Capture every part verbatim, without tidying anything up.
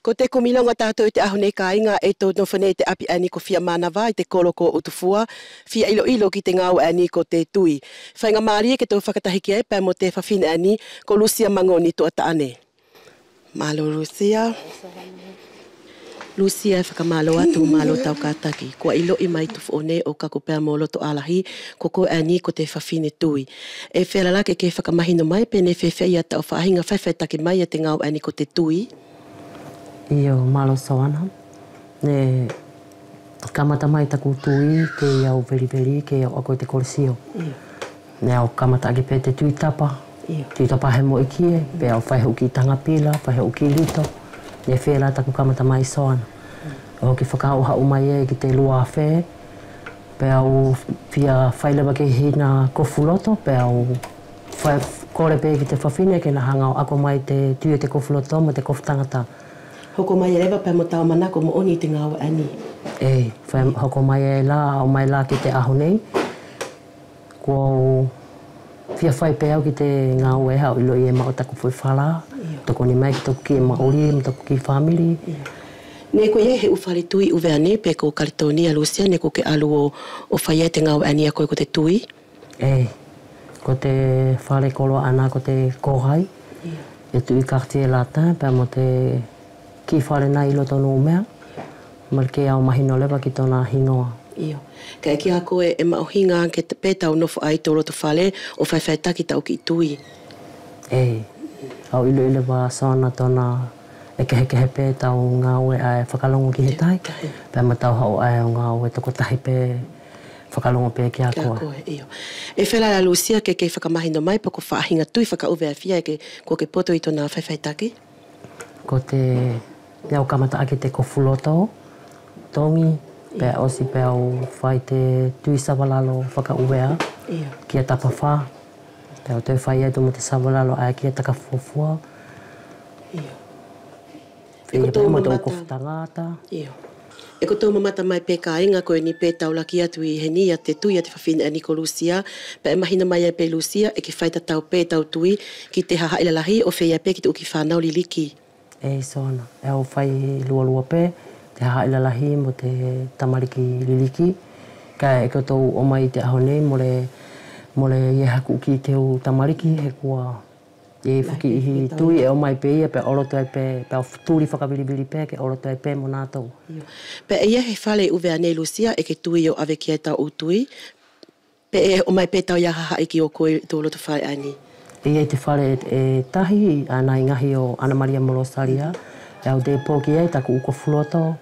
Ko te kumi logo ʻa tatou ʻi te ʻaho nei kāiga ʻe tou nofo nei ʻi te ʻapi ʻaeni ko Fiamanava ʻi te kolo ko Utufua, fia iloilo ki te gāue ʻaeni ko te tui. Faiga mālie ke tou fakatahi ki ai pea mo te fafine ʻaeni ko Lusia Magoni Tuʻataʻane. Mālō Lusia. Lusia ʻe fakamālō atu, mālō tau kātaki. Kua iloʻi mai Tufuʻone ʻo Kaku pea mo Lotoalahi, ko koe ʻaeni ko te fafine tui. ʻE feala la ke ke fakamahino mai pe neʻe feafeaʻi ia tau faʻahiga faifaitaki mai ia te gāue ʻaeni ko te tui? Io, mālō Soana. Neʻe kamata mai taku tui kei au veliveli, kei au ako ʻi te kolesio. Io. Neʻe au kamata ake pe te tui tapa. Io. Tui tapa he moʻi kie, pea au fai hoʻi ki Tagapila, fai hoʻi ki Lito. Neʻe feala taku kamata mai Soana. ʻO hoki fakaʻau haʻu mai ai ki te lua afe, pea au fia fai leva ke hina kofu loto, pea au fai kole pe ki te fafine ke na haga ʻo ako mai te tui ʻo te kofu loto mo te kofu tagata. Hoko mai leva pea mo tau manako moʻoni ʻi te gāue ʻaeni. ʻEi, fai hoko mai ai la, ʻaumai la ki te ʻaho nei. Kua au fia fai pe au ki te gāue ʻae ʻe au iloʻi ʻe maʻu taku foʻi falā. Io. Tokoni mai ki toku kiʻi maʻuli mo toku kiʻi famili. Io. Neʻe ko ia he ʻu fale tui ʻi ʻUvea nei pe ko Kaletonia Lusia neʻe ko ke alu ʻo, ʻo fai ai te gāue ʻaeni ʻa koe ko te tui? ʻEi, ko te fale koloa ʻaena ko te Kohai. Io. ʻE tuʻu ʻi Quartier Latin pea mo te kiʻi fale ʻaena ʻi loto Numea. Mole kei au mahino leva ki tona higoa. Io. Kaʻe kia koe ʻe maʻuhiga ake pe tau nofo ʻi tou loto fale ʻo faifaitaki tau kiʻi tui. ʻEi, au iloʻi leva Soana tona ʻe kehekehe pe tau gāue ʻae fakalogo ki he tahi. Tahi. Pea mo tau haʻu ʻae ʻo gāue tokotahi pe fakalogo pe kia koe. Kia koe, io. ʻE feala la Lusia ke ke fakamahino mai pe ko faʻahiga tui fakaʻuvea fia ʻe ke, kua ke poto ʻi tona faifaitaki? Ko te, neʻe au kamata ake te kofu loto, togi, pea ʻosi pea au fai te tui savalalo fakaʻuvea, io, kia Tapafā. Pea au toe fai atu mo te savalalo ʻae kia Takafuafua. Io. ʻE kotou mamata. Io. ʻE kotou mamata mai pe kāiga ko ʻeni pe tau laki atu ʻi heni ia te tui ʻa te fafine ʻaeni ko Lusia, pea ʻe mahino mai ai pe Lusia ʻe ke fai tatau pe tau tui ki te hahaʻi lalahi ʻo feia pe ki te ʻu kiʻi fānau liliki. ʻEi Soana, ʻe au fai lualua pe te hahaʻi lalahi mo te tamaliki liliki. Kaʻe ʻe kotou ʻomai ʻi te ʻaho nei mole, mole ʻi ai haku kiʻi teu tamaliki he kua ʻi ai foki ʻihi tui ʻe ʻomai pe ia pea ʻoloto ai pe, pea tuli fakavilivili pe ke ʻoloto ai pe mo natou. Io. Pea ʻe ʻi ai he fale ʻi ʻUvea nei Lusia ʻe ke tui ʻo ʻave ki ai tau ʻu tui? Pe ʻe ʻomai pe tau ia hahaʻi ki ʻo koe ʻi tou loto fale ʻaeni? ʻE ʻi ai te fale ʻe tahi ʻaena ʻi gahi ʻo Ana Malia mo Losalia, ʻe au depo ki ai taku ʻu kofu loto.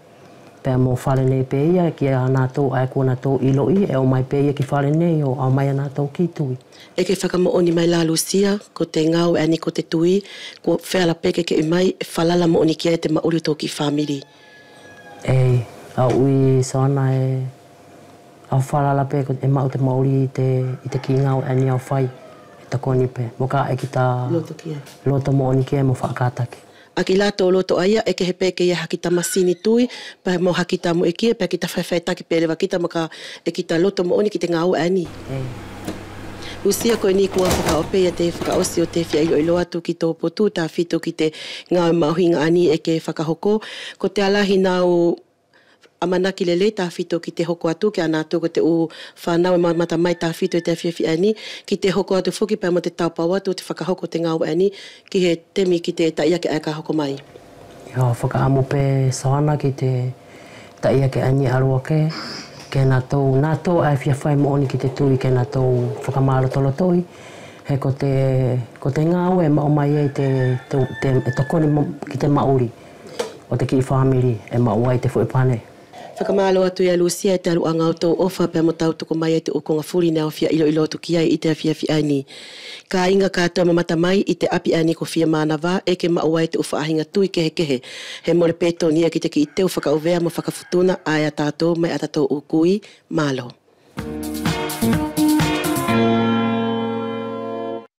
Pea mo fale nei pe ia kia natou ʻae kua natou iloʻi ʻe ʻomai pe ia ki fale nei ʻo ʻaumai ia natou kiʻi tui. ʻE ke fakamoʻoni mai la Lusia, ko te gāue ʻaeni ko te tui, kua feala pe ke ke ui mai ʻe falala moʻoni ki ai te maʻuli ʻo tou kiʻi famili? ʻEi, au ui Soana ʻe au falala pe ko te maʻu te maʻuli ʻi te, ʻi te kiʻi gāue ʻaeni au fai, ʻe tokoni pe, moka ʻe kita loto moʻoni ki ai mo faʻa kātaki. ʻAki la tou loto ʻaia ʻe kehe pe ke ʻi ai ha kita masini tui, pea mo ha kita moʻi kie, pea kita faifaitaki pe leva kita moka ʻe kita loto moʻoni ki te gāue ʻaeni. Lusia, ko ʻeni kua fakaʻope ia te fakaʻosi ʻo te fia iloilo atu ki tou potu tafito ki te gāue maʻuhiga ʻaeni ʻe ke fakahoko. Kotea la hina ʻu ʻamanaki lelei tafito ki te hoko atu kia natou ko te ʻu fanau ʻe mamata mai tafito ʻi te afiafi ʻaeni, ki te hoko atu foki pea mo te taupau atu ʻo te fakahoko ʻo te gāue ʻaeni ki he temi ki te taʻiake ʻae ka hoko mai? ʻIo, fakaʻamu pe Soana ki te taʻiake ʻaeni alu ake, ke natou, natou ʻae fia fai moʻoni ki te tui ke natou fakamalotolotoʻi, he ko te, ko te gāue ʻe maʻu mai ai te, te, te, ʻe tokoni mo, ki te maʻuli ʻo te kiʻi famili ʻe maʻu ai te foʻi pane. Fakamalo atu ia Lusia ʻi te aluʻaga ʻo tou ʻofa pea mo tau tuku mai ai te ʻu koga fuli neʻe au fia iloilo atu ki ai ʻi te afiafi ʻaeni. Kaiga katoa ʻe mamata mai ʻi te ʻapi ʻaeni ko Fiamanava ʻe ke maʻu ai te ʻu faʻahiga tui kehekehe. He mole pe tonu ia ki te kiʻi teu fakaʻuvea mo fakafutuna ʻae ʻa tatou mai ʻatatou ʻu kui. Malo.